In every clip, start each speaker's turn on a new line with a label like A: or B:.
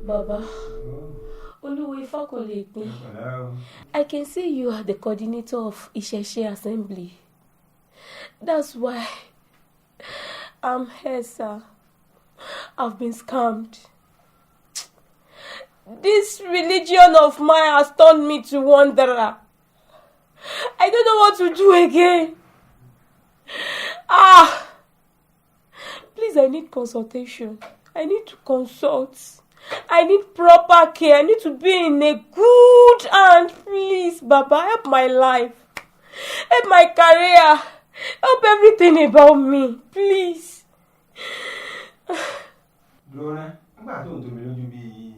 A: Baba, Olúwo Ifá kò lè pín. I can see you are the coordinator of Ìṣẹ̀ṣe Assembly. That's why I'm here, sir. I've been scammed. This religion of mine has turned me to wanderer. I don't know what to do again. Ah! Please, I need consultation. I need to consult. I need proper care. I need to be in a good hand. Please, Baba, help my life. Help my career. Help everything about me. Please.
B: Lọ́nà nígbà tó ń tóbi lójú bíi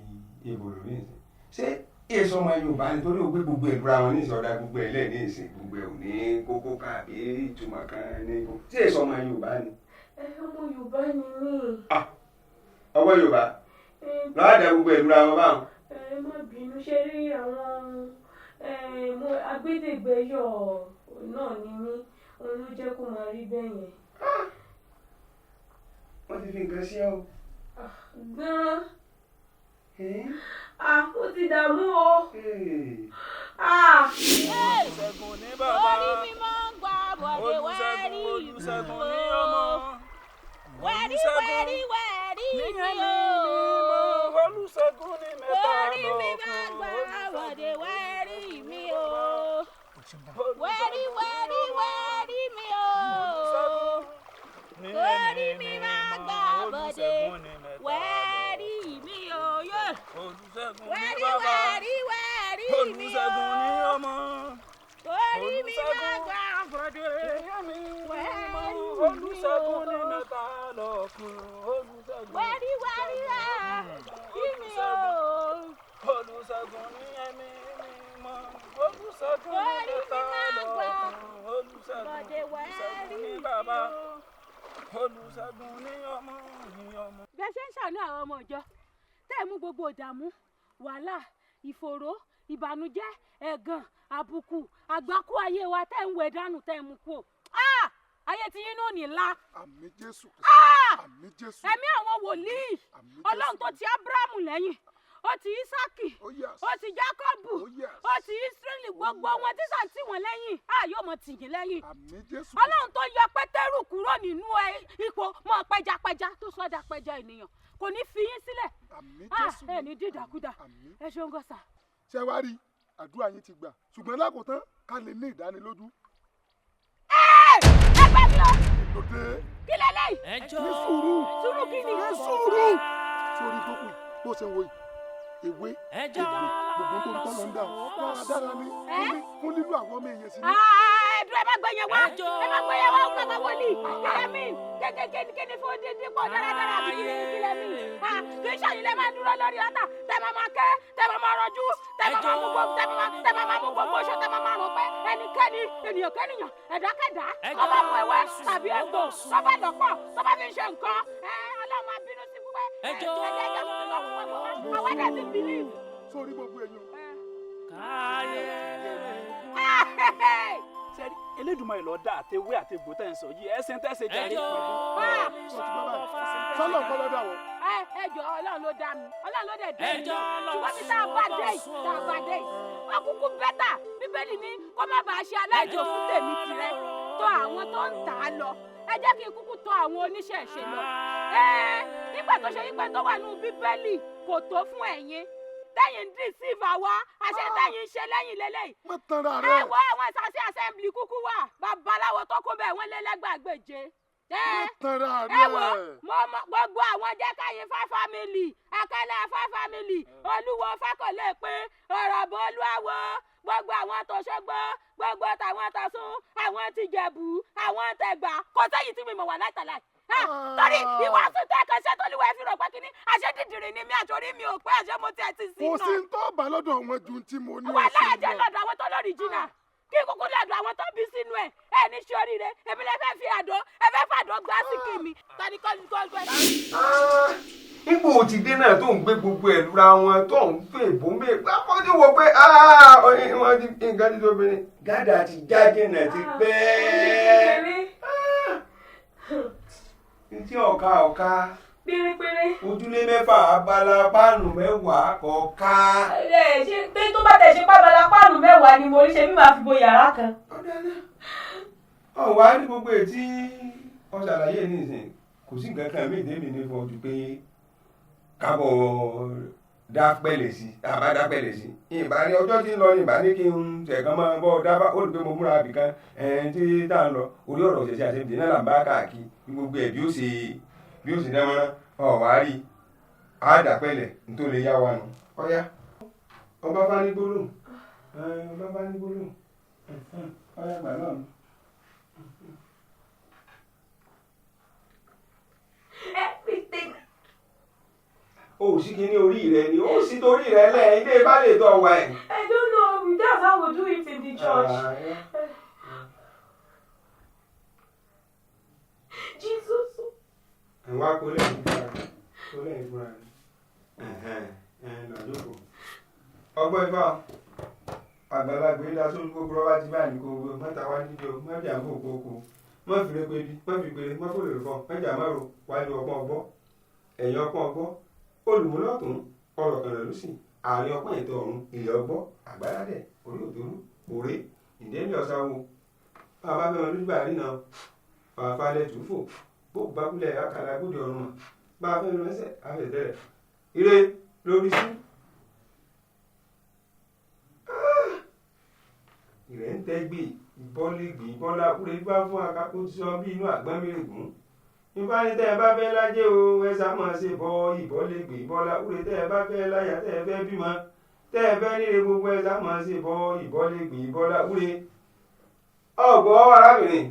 B: ebòlò ní ìsìn, ṣé èso ọmọ Yorùbá nítorí ó gbé gbogbo ẹ̀ lura wọn ní ìsìn, ọ̀dà gbogbo ẹ̀ lẹ̀ ní ìsìn, gbogbo ẹ̀ ò ní kókó kan àbí ìtumọ̀ kan ní? Ṣé èso ọmọ Yorùbá ni?
A: Ẹ, ọmọ Yorùbá ni mí.
B: Ọwọ́ Yorùbá lọ́wọ́ àdá gbogbo ẹ̀ lura wọn báwọn.
A: Ẹ má bínú, ṣe rí àwọn agbẹ́dẹ́gbẹ́yọ̀ náà ni mí, òun ló jẹ́ kó máa rí bẹ́ẹ̀ yẹn.
B: Wọ́n ti fi nǹkan sí ọ.
A: Gan-an. Ah, mo ti dààmú o. Ah.
C: Olùṣègùn ní bàbá.
D: Orí mi máa ń gbà bọ̀dé
C: Olùṣègùn
D: wẹ́rí.
C: Olùṣègùn ní ọmọ.
D: Wẹ́rí wẹ́rí wẹ́rí
C: ní
D: mi
C: ẹ̀mí
D: o.
C: mímọ́. Olùṣègùn ní mẹ́ta
D: Orí mi máa ń gbà
C: lọ́kan.
D: bọ̀dé wẹ́rí mi o. Wẹ́rí wẹ́rí wẹ́rí mi o.
C: Ní
D: Orí
C: ẹ̀mí
D: mi máa
C: mímọ́.
D: gbà bọ̀dé
C: Olùṣègùn ní mẹ́ta
D: wẹ́rí mi o. Yé.
C: Olùṣègùn ní
D: Wẹ́rí
C: bàbá.
D: wẹ́rí wẹ́rí mi o.
C: Olùṣègùn ní ọmọ.
D: Orí mi máa gbà bọ̀dé
C: Ẹ̀mí
D: wẹ́rí
C: mímọ́.
D: mi
C: Olùṣègùn ní
D: o.
C: mẹ́ta lọ́kan. Olùṣègùn.
D: Wẹ́rí wẹ́rí wẹ́rí mi o.
C: Olùṣègùn ní ẹ̀mí mímọ́. Olùṣègùn ní
D: Orí mi
C: mẹ́ta
D: máa gbà
C: lọ́kan. Olùṣègùn
D: bọ̀dé
C: Olùṣègùn
D: wẹ́rí
C: ní
D: mi
C: bàbá.
D: o.
C: Olùṣègùn ní ọmọ ní ọmọ.
D: Bẹ́ẹ̀ ṣe ń ṣàánú àwọn ọmọ ìjọ tẹ́ ẹ̀ mú gbogbo ìdààmú, wàhálà, ìfòòró, ìbànújẹ́, ẹ̀gàn, àbùkù, àgbákò ayé wa tẹ́ ń wẹ̀ dànù, tẹ́ ẹ̀ mú kú. Ah! Ayé tí yín náà ní ńlá.
E: Àmín, Jésù.
D: Ah!
E: Àmín, Jésù.
D: Ẹ̀mí àwọn wòlíì,
E: Àmín.
D: Ọlọ́run tó ti Ábúráhámù lẹ́yìn, ó ti Ísákì,
E: Oh yes.
D: ó ti Jákọ́bù,
E: Oh yes.
D: ó ti Ísírẹ́lì, gbogbo wọn tí sàn tì wọ́n lẹ́yìn, á yóò mọ tì yín lẹ́yìn.
E: Àmín, Jésù.
D: Ọlọ́run tó yọ Pétérù kúrò nínú ipò mọ́ pẹjapẹja tó sọ́dà pẹja ènìyàn kò ní fi yín sílẹ̀.
E: Àmín.
D: Ah,
E: Jésù.
D: ẹ ní dídàkudà.
E: Àmín.
D: Ẹ ṣeun gọ́sà.
E: Ṣé wàá rí, àdúrà yín ti gbà, ṣùgbọ́n lákòótán, ká lè ní ìdánilójú.
D: Ẹ gbà mí o.
E: Lòdì.
D: Kí lélẹ́yìí?
E: Ní sùúrù.
D: Sùúrù kí ni?
E: Ní sùúrù. Sórí tó kù yìí, bó ṣe ń wo yìí, ewé, egbò, gbogbo tó ń tọ́ lọ ń dà ọ́ dáradára ní fún lílo àwọn ọmọ èèyàn sí ní.
D: Ẹ̀ẹ́dùn, ẹ má gbé yẹn wá, ẹ má gbé yẹn wá. Bàbá wòlíì, kílẹ̀ mi kékeré kíni fún dídípò dáradára àbí kíni? Kílẹ̀ mi kì í ṣàyìn lẹ́ máa dúró lórí ọ̀tà tẹ́ máa máa kẹ́, tẹ́ máa máa rọjú, tẹ́ máa máa mú gbogbo, tẹ́ máa máa mú gbogbo oṣù, tẹ́ máa máa rò pé ẹnikẹ́ni, ènìyàn kẹ́nìyàn, ẹ̀dákẹ́dá tó bá mú ewé tàbí egbò tó bá lọ́pọ̀ tó bá fi ṣe nǹkan ẹ, Ọlọ́run máa bínú sí pípẹ́ ẹ̀jẹ̀ ẹ̀jẹ̀ àwọn ẹ̀dá ti believe.
E: Sórí gbogbo èèyàn.
C: Sẹ́rí, Elédùmarè ló dá àtewé àtegbò tẹ̀ ń sọ yìí, ẹ̀sìn tẹ̀sẹ̀ jáde.
E: Sọlọ nǹkan lọ́dọ̀ àwọn.
D: Ẹ ẹ jọ, Ọlọ́run ló dá mi, Ọlọ́run ló dẹ̀ dé mi, ṣùgbọ́n bí tá a bá dé yìí, tá a bá dé yìí, wọ́n kúkú better. Bíbélì ní kó má bàa ṣe aláìjò fún tèmi tirẹ̀ tó àwọn tó ń tà á lọ. Ẹ jẹ́ kí n kúkú tọ̀ àwọn oníṣẹ̀ṣe lọ. Ẹ nígbà tó ṣe wípé tó wà nínú Bíbélì kò tó fún ẹ̀yin tẹ́yìn ń deceive àwa, àṣẹ tẹ́yìn ń ṣe lẹ́yìn lélẹ́yìí.
E: Má tanra
D: Ẹ
E: rẹ.
D: wo àwọn ìsàsí assembly kúkú wà, babaláwo tó kún bẹ́ẹ̀, wọ́n lé lẹ́gbàgbèje.
E: Má tanra
D: Ẹ
E: rẹ.
D: wo, mo mọ gbogbo àwọn jẹ́káyé Ifá family, Akálà Ifá family, Olúwo Fákọ̀lé pé ọ̀rọ̀ bó olúwawo, gbogbo àwọn tòṣogbo, gbogbo tàwọn tọ̀sún, àwọn tìjẹ̀bù, àwọn tẹ̀gbà, kò sẹ́yìn tí mi mọ̀ wà látàlá. Torí ìwàásù tẹ́ kan ṣe tó lùwẹ̀ fi rò pé kínní àṣẹ dídìrín ni mí, àtòrí mi ò pé àṣẹ mo tiẹ̀ ti sí
E: Kò
D: náà.
E: sí ń tọ́ bá lọ́dọ̀ wọn ju tí mo ní
D: Wà
E: ọ̀sìn
D: láàjẹ
E: lọ.
D: lọ́dọ̀ àwọn tó lórí jìnnà, kí kúkú lọ́dọ̀ àwọn tó bí sínú ẹ̀. Ẹ ní sóríire, èmi lè fẹ́ fi àdó, ẹ fẹ́ fàdó gbá sí kì mí tani kọ́ kọ́ kọ́.
B: Nígbà ó ti dé náà tó ń gbé gbogbo ẹ̀ lura wọn, tó ń fè bó mé wọ́n ti wò pé wọ́n ti nǹkan ti tóbi ni. Gádà ti jáde náà ti pẹ́. Ntí ọ̀ka ọ̀ka.
A: Pérépéré.
B: Ojúlé 6 abala páànù 10 kọ̀ọ̀ká.
A: Ẹ ṣe tó bá tẹ̀ ṣe pábala páànù 10 ni mo rí ṣe bí màá fi bo yàrá kan.
B: Ọ̀dà náà ọ̀wá ní gbogbo ètí ọ̀ṣàlàyé nísìnyí kò sí nǹkan kan míì tèmi ní fún ọ ju pé kábọ̀ dápẹ́lẹ̀ sí àbá dápẹ́lẹ̀ sí ìbá ní ọjọ́ tí ń lọ ní ìbá ní kí n tẹ̀kan máa bọ́ dábà ó rí pé mo múra bìkan ẹ̀ẹ́n tí tá à ń lọ orí ọ̀rọ̀ ṣẹ̀ṣẹ̀ àti ìdènà là ń bá káàkiri ní gbogbo ẹ̀ bí ó ṣe dánmọ́rán ọ̀wá rí á dápẹ́lẹ̀ nítorí lè yá wa nù. Ọ̀yá ọba bá ní gbólóhùn ọba bá ní gbólóhùn ọ̀yá gbà náà mi.
A: Everything.
B: O sì kí ní orí rẹ ni ó sì torí rẹ lẹ ilé bá lè tọ wa ẹ.
A: I don't know, that's how we do it in the church. Jesus.
B: Ẹ wá kó lẹ́yìn fúnra rẹ̀ kó lẹ́yìn fúnra rẹ̀ lọ́jọ́kọ̀. Ọgbọ́n ifá àgbàlagbà ilé aṣojú gbogbo ọba ti báyìí kó gbogbo mọ́ta wá níbi o mọ́bí à ń fò kókó mọ́ fìrè pé bí mọ́ fi péré mọ́ fòlè fọ́ mọ́jà mọ́rò wájú ọpọ́n ọgbọ́ ẹ̀yìn ọpọ́n ọgbọ́ olùmúlọ́tún ọ̀rọ̀ kànáà lùsì àárín ọpọ́n ìtọ̀ ọ̀run ilẹ̀ ọgbọ́ àgbàládẹ̀ orí òdòrú òré ìdẹ́lẹ̀ ọ̀sáwo bàbá bẹ́ẹ̀ wọn lójú bàárí náà fàáfàálẹ̀ tùfò bó bá kúlẹ̀ àkàlà gbòdì ọ̀run mọ̀ bá a fẹ́ lọ ẹsẹ̀ àfẹ̀tẹ̀rẹ̀ ire lórí sí. Ìrẹ̀ ń tẹ́gbè ìbọ́lẹ̀gbè ìbọ́lákúrẹ́ bá fún akápò tí sọ bí inú àgbọn mẹ́rẹ̀gùn ìfá ní tẹ́ ẹ bá fẹ́ lájẹ́ o ẹ sá máa ṣe bọ ìbọ́lẹ̀gbè ìbọ́lákúrẹ́ tẹ́ ẹ bá fẹ́ láyà tẹ́ ẹ fẹ́ bímọ tẹ́ ẹ fẹ́ níre gbogbo ẹ sá máa ṣe bọ ìbọ́lẹ̀gbè ìbọ́lákúrẹ́. Ọ̀gbọ́n arábìnrin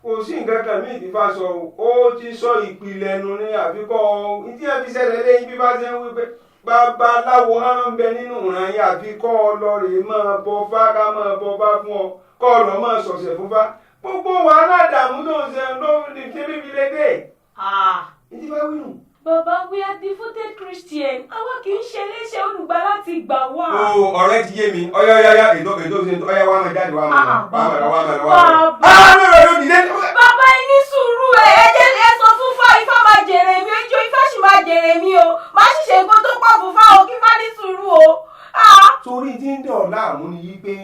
B: kò sí nǹkan kan míì tí fa sọ o ó ti sọ ìpìlẹ̀ nu ní àfikọ́ ìdí ẹ fi ṣẹlẹ̀ lẹ́yìn bí bá ṣe ń wí pé babaláwo hàn ń bẹ nínú ìran yín àfi kọ́ ọ lọ rèé máa bọ fá ká máa bọ fá fún ọ kọ́ ọ lọ máa ṣọ̀ṣẹ̀ fún fá gbogbo wàhálà dààmú tó ń ṣe ló ní bíbí lédè. Ìdí bá wí nù.
A: Bàbá, we are devoted Christian. Àwa kì í ṣe léṣe olùgbà láti gbà wá.
B: O ọ̀rẹ́ ti yé mi ọyá ọyá ọyá ètò ètò ṣe ọyá wa máa jáde wa máa lọ wa máa lọ wa máa lọ wa máa lọ.
A: Bàbá ẹ ní sùúrù ẹ ẹ jẹ́ ẹ sọ fún fá ifá máa jèrè mi ijó ifá sì máa jèrè mi o máa ṣiṣẹ́ nǹkan tó pọ̀ fún fá o kí fá ní sùúrù o.
B: Torí tí ń dọ̀ láàmú ni yí pé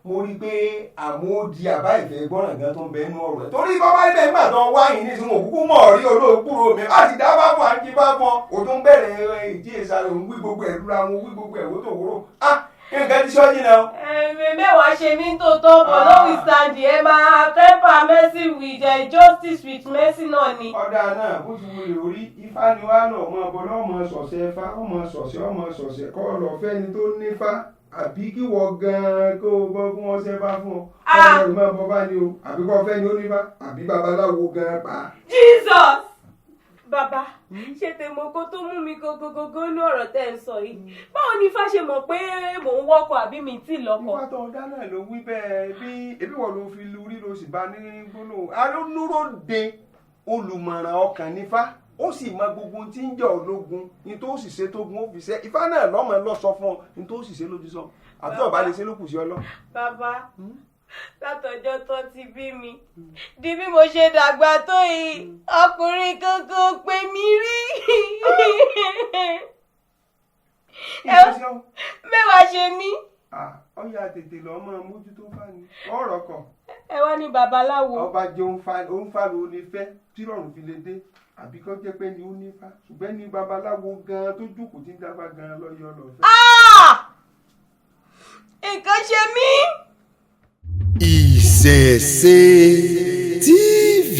B: mo rí i pé àmódi àbá ìfẹ́ gbọ́ràn gan tó ń bẹ nínú ọ̀rọ̀ ẹ̀ torí bàbá ibẹ̀ nígbà tó ń wá yìí ní ìsinmi òkúkú mọ̀ rí olóòkúrò mi láti dá bá fún àǹkí bá fún ọ ò tún bẹ̀rẹ̀ ìdí ìsàlẹ̀ òun wí gbogbo ẹ̀ lúra wọn wí gbogbo ẹ̀ wótò wóró ah nǹkan ti sọ́jí náà.
A: Ẹ̀mí mẹ́wàá ṣe mí tó tọ́ bọ̀ notwithstanding ẹ máa temper mercy with justice with mercy náà ni.
B: Ọ̀dà náà bó ti wulẹ̀ orí ifá ni wàá lọ ọmọ ọbọ lọ́mọ sọ̀sẹ̀ ifá ọmọ sọ̀sẹ̀ ọmọ sọ̀sẹ̀ kọ́ lọ fẹ́ni tó nífá àbí kí wọ́n gan-an kó o gbọ́ fún wọn ṣẹ́fà fún ọ ọmọ rẹ̀ máa bọ́ bá ní o àbí kọ́ fẹ́ni ó nífá àbí babaláwo gan-an pa.
A: Jesus! Bàbá ṣe tèmọ kó tó mú mi gogogogo ní ọ̀rọ̀ tẹ́ ń sọ yìí báwo ni ifá ṣe mọ̀ pé mò ń wọ́kọ àbí mi tí lọ́kọ.
B: Ifá tó ọ̀dá náà ló wí bẹ́ẹ̀ bí ebi wọ́n ló fi lu rí ló sì bá ní gbólóhùn arúnúròde olùmọ̀ràn ọkàn nífá ó sì mọ gbogbo tí ń jẹ́ ológun ní tó sì ṣe tógun ó fi ṣe ifá náà lọ́mọ lọ sọ fún ọ ní tó sì ṣe lójú sọ àbí ọba lè ṣe ló kù sí ọ lọ.
A: Bàbá látọjọ́ tó ti bí mi di bí mo ṣe dàgbà tó yìí ọkùnrin kankan pè mí rí. Mẹ́wàá ṣe mí.
B: Ọyà tètè lọ máa mójútó fani ọ̀rọ̀ kan.
A: Ẹ wá ní babaláwo.
B: Ọba jẹ òun fa ló lè fẹ́ tí rọrùn fi lè dé àbí kọ́ jẹ́ pé ni ó nífá ṣùgbọ́n ní babaláwo gan-an tó jókòó tí ń dábàá gan-an lọ́yọ̀ lọ́fẹ́.
A: Nǹkan ṣe mí.
F: Ìṣẹ̀ṣe TV.